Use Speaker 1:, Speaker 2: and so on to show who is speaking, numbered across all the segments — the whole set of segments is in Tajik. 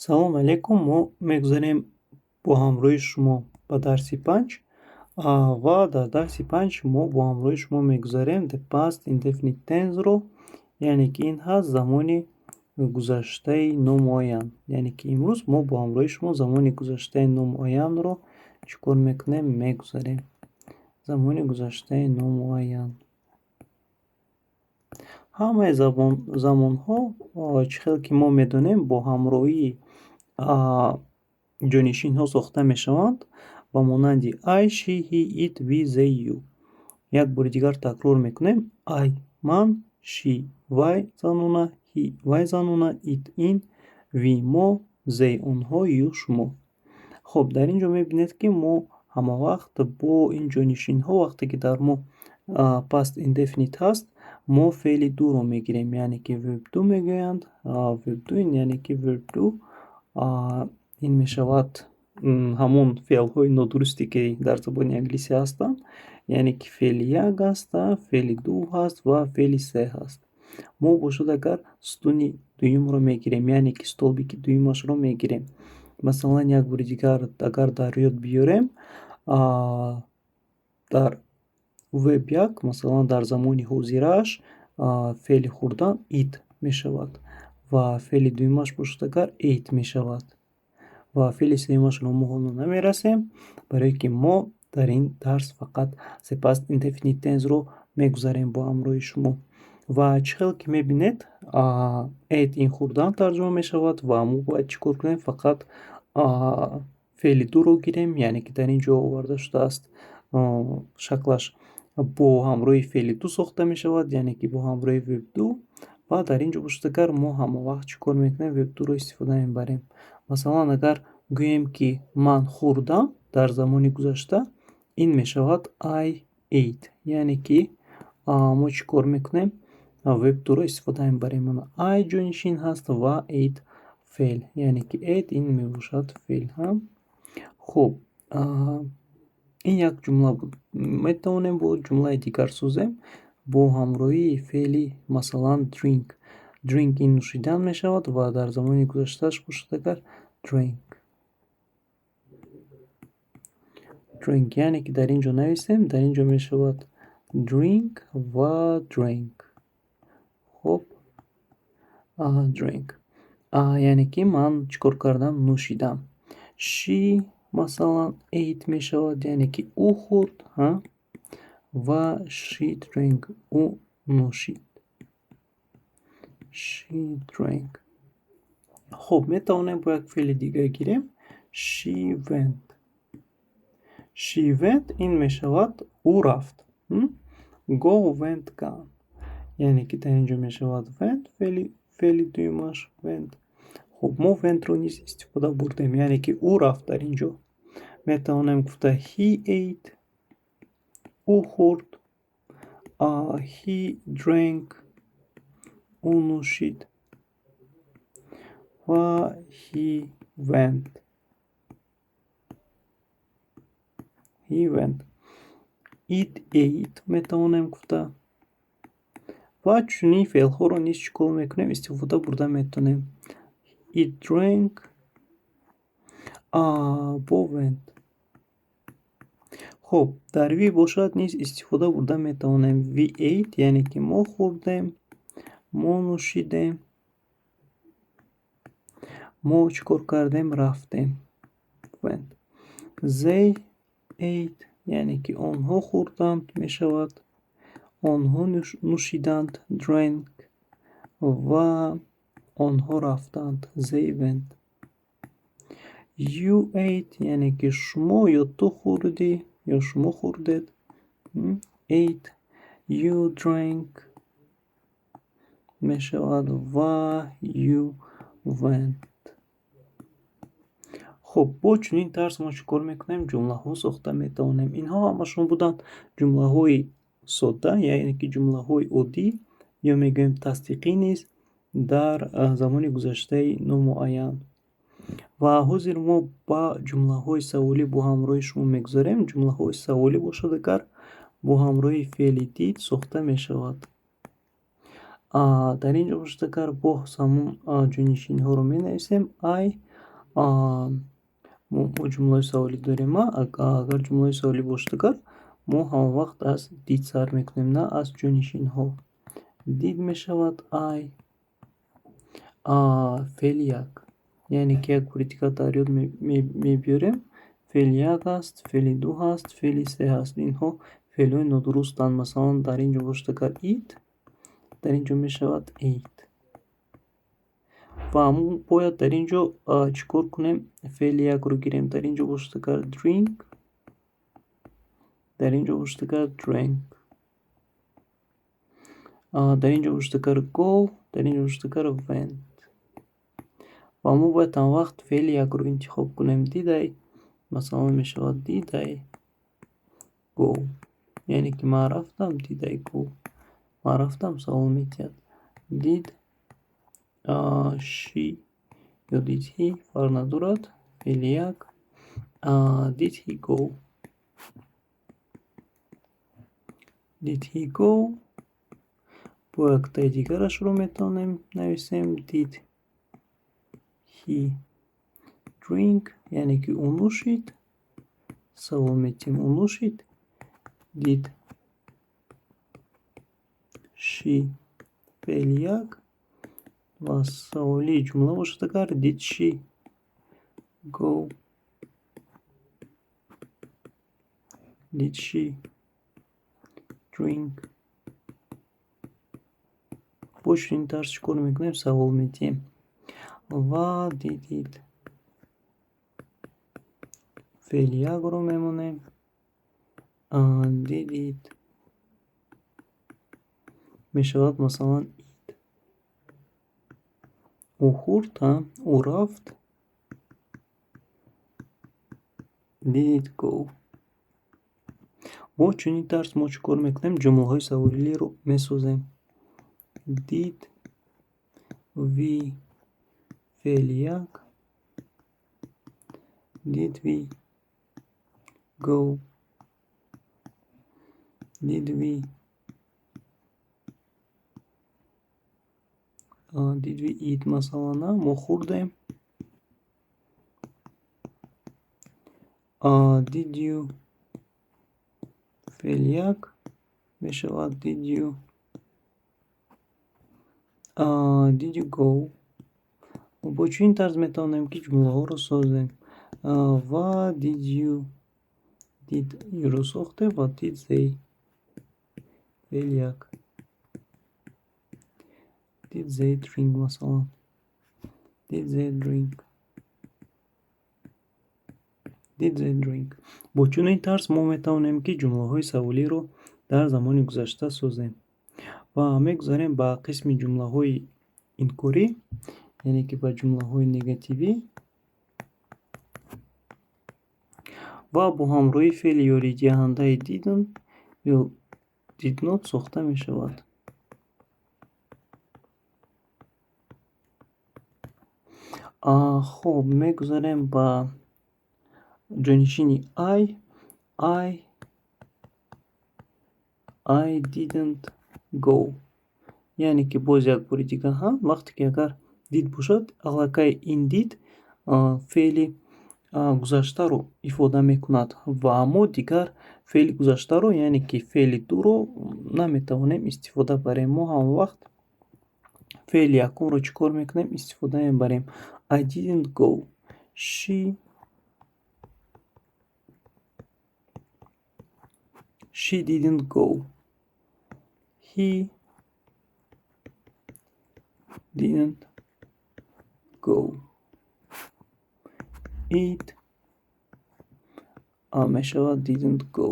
Speaker 1: Салом алейкум. Мо мегузарем бо ҳамроҳи шумо ба дарси панҷ ва дар дарси панҷ мо бо ҳамроҳи шумо мегузарем the past indefinite tense-ро, яъне ки ин ҳаст замони гузаштаи номуайян. Яъне ки имрӯз мо бо ҳамроҳи шумо замони гузаштаи номуайянро чӣ кор мекунем? Мегузарем. Замони гузаштаи номуайян. Ҳамаи замонҳо, чӣ хел ки мо медонем, бо ҳамроҳии ҷонишинҳо сохта мешаванд, ба монанди I, she, he, it, we, they, you. Як бори дигар такрор мекунем: I ман, she вай занона, he вай занона, it ин, we мо, they онҳо, you шумо. Хуб, дар ин ҷо мебинед, ки мо ҳамавақт бо ин ҷонишинҳо, вақте ки дар мо past indefinite ҳаст, мо феъли do-ро мегирем, яъне ки verb do мегӯянд. Verb do, яъне ки verb do ин мешавад ҳамон феълҳои нодурусте, ки дар забони англисӣ ҳастанд, яъне ки феъли як аст, феъли ду ҳаст ва феъли се ҳаст. Мо бошад агар сутуни дуюмро мегирем, яъне ки столбики дуюмашро мегирем. Масалан, як бори дигар агар дар ёд биёрем, дар verb як, масалан, дар замони ҳозирааш феъли хӯрдан eat мешавад ва феъли дуюмаш бошад агар ate мешавад ва феъли сеюмашро мо ҳоло намерасем, барое ки мо дар ин дарс фақат the past indefinite tense-ро мегузарем бо ҳамроҳи шумо. Ва чӣ хел ки мебинед, ate ин хӯрдан тарҷума мешавад ва мо бояд чӣ кор кунем? Фақат феъли do-ро гирем, яъне ки дар ин ҷо оварда шудааст, шаклаш бо ҳамроҳи феъли do сохта мешавад, яъне ки бо ҳамроҳи verb do. Ва дар ин ҷо бошад агар мо ҳамавақт чӣ кор мекунем? Verb do-ро истифода мебарем. Масалан, агар гӯем, ки ман хӯрдам дар замони гузашта, ин мешавад I ate, яъне ки мо чӣ кор мекунем? Verb do-ро истифода мебарем. I ҷонишин ҳаст ва ate феъл, яъне ки ate ин мебошад феъл. Хуб, ин як ҷумла буд. Метавонем бо ҷумлаи дигар созем бо ҳамроҳии феъли, масалан, drink. Drink ин нӯшидан мешавад ва дар замони гузаштааш бошад агар drank. Drink, яъне ки дар ин ҷо нависем, дар ин ҷо мешавад drink ва drank. Хуб, drank, яъне ки ман чӣ кор кардам? Нӯшидам. She, масалан, ate мешавад, яъне ки ӯ хӯрд, ва she drank, ӯ нӯшид. She drank. Хуб, метавонем бо як феъли дигар гирем: she went. She went ин мешавад ӯ рафт. Go, went, gone, яъне ки дар ин ҷо мешавад went, феъли дуюмаш went. Хуб, мо went-ро низ истифода бурдем, яъне ки ӯ рафт. Дар ин ҷо метавонем гуфта he ate, ӯ хӯрд, he drank, ӯ нӯшид ва he went. He went. It ate метавонем гуфта ва чунин феълҳоро низ чӣ кор мекунем? Истифода бурда метавонем: it drank бо went. Хуб, дар we бошад низ истифода бурда метавонем: we ate, яъне ки мо хӯрдем, мо нӯшидем, мо чӣ кор кардем? Рафтем, went. They ate, яъне ки онҳо хӯрданд мешавад, онҳо нӯшиданд, drank, ва онҳо рафтанд, they went. You ate, яъне ки шумо ё ту хӯрдӣ ё шумо хӯрдед, ate, you drank мешавад ва you went. Хуб, бо чунин тарз мо чӣ кор мекунем? Ҷумлаҳо сохта метавонем. Инҳо ҳамашон буданд ҷумлаҳои содда, яъне ки ҷумлаҳои оддӣ ё мегӯем тасдиқӣ низ дар замони гузаштаи номуайян. Ва ҳозир мо ба ҷумлаҳои саволӣ бо ҳамроҳи шумо мегузарем. Ҷумлаҳои саволӣ бошад агар бо ҳамроҳи феъли did сохта мешавад. Дар ин ҷо бошад агар боз ҳамон ҷонишинҳоро менависем: I. Мо ҷумлаи саволӣ дорем. Агар ҷумлаи саволӣ бошад, агар мо ҳамавақт аз did сар мекунем, на аз ҷонишинҳо. Did мешавад I, феъли як. Яъне ки як бори дигар дар ёд мебиёрем. Феъли як ҳаст, феъли ду ҳаст, феъли се ҳаст. Инҳо феълҳои нодурустанд. Масалан, дар ин ҷо бошад агар eat, дар ин ҷо мешавад ate. Ва мо бояд дар ин ҷо чӣ кор кунем? Феъли якро гирем. Дар ин ҷо бошад агар drink, дар ин ҷо бошад агар drank. Дар ин ҷо бошад агар go, дар ин ҷо бошад агар went. Ва мо бояд ҳамавақт феъли якро интихоб кунем. Did I, масалан, мешавад did I go? Яъне ки ман рафтам, did I go? Ман рафтам, савол медиҳад. Did she ё did he, фарқ надорад, феъли як. Did he go? Did he go? Бо яктаи дигарашро метавонем нависем. Did he drink? Яъне ки ӯ нӯшид. Савол медиҳем, ӯ нӯшид. Did she, феъли як. Ва саволии ҷумла бошад агар did she go? Did she drink? Бо чунин тарз чӣ кор мекунем? Савол медиҳем. Ва did it, феъли якро мемонем. Did it мешавад масалан eat. Ӯ хӯрд, ӯ рафт. Did it go? Бо чунин тарз мо чӣ кор мекунем? Ҷумлаҳои саволиро месозем. Did we, феъли як. Did we go? Did we, did we eat, масалан, мо хӯрдем. Did you, феъли як мешавад. Did you, did you go? Бо чунин тарз метавонем ки ҷумлаҳоро созем. Ва did you, did you-ро сохтем ва did they, феъли як. Did they drink, масалан. Did they drink? Did they drink? Бо чунин тарз мо метавонем ки ҷумлаҳои саволиро дар замони гузашта созем. Ва мегузарем ба қисми ҷумлаҳои инкорӣ, яъне ки ба ҷумлаҳои негативӣ. Ва бо ҳамроҳии феъли ёридиҳандаи didn't ё did not сохта мешавад. Хуб, мегузарем ба ҷонишини I. I didn't go. Яъне ки боз як бори дигар ҳам вақте ки агар did бошад, аллакай ин did феъли гузаштаро ифода мекунад ва мо дигар феъли гузаштаро, яъне ки феъли дуро наметавонем истифода барем. Мо ҳамавақт феъли якумро чӣ кор мекунем? Истифода мебарем. I didn't go. She didn't go. He didn't go. It мешавад didn't go.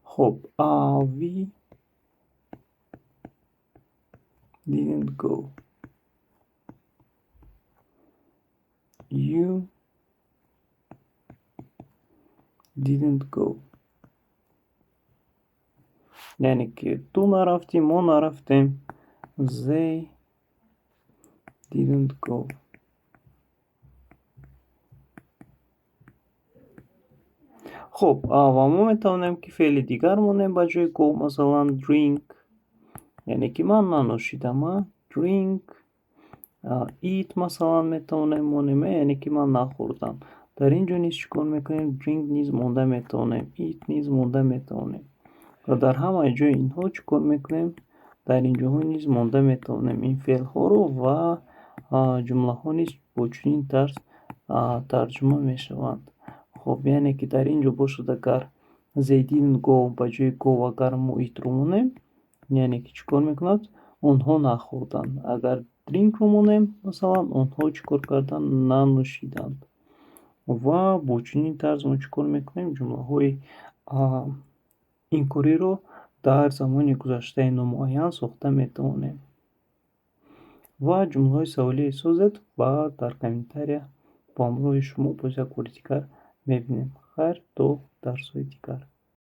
Speaker 1: Хуб, we didn't go. You didn't go. Яъне ки ту нарафтӣ, мо нарафтем. They didn't go. Хуб, ва мо метавонем ки феъли дигар монем ба ҷои go, масалан drink. Яъне ки ман нанӯшидам. Drink, eat, масалан, метавонем монем, яъне ки ман нахӯрдам. Дар ин ҷо низ чӣ кор мекунем? Drink низ монда метавонем, eat низ монда метавонем. Ва дар ҳамаи ҷои инҳо чӣ кор мекунем? Дар ин ҷоҳо низ монда метавонем ин феълҳоро ва ҷумлаҳо низ бо чунин тарз тарҷума мешаванд. Хоб, яъне ки дар ин ҷо бошад, агар they didn't go, ба ҷои go агар мо eat ро монем, яъне ки чӣ кор мекунад? Онҳо нахӯрданд. Агар drink ро монем, масалан, онҳо чӣ кор карданд? Нанӯшиданд. Ва бо чунин тарз мо чӣ кор мекунем? Ҷумлаҳои инкориро дар замони гузаштаи номуайян сохта метавонем. Ва ҷумлаҳои саволие созед ва дар комментария бо ҳамроҳи шумо боз як бори дигар мебинем. Хайр, то дарсҳои дигар.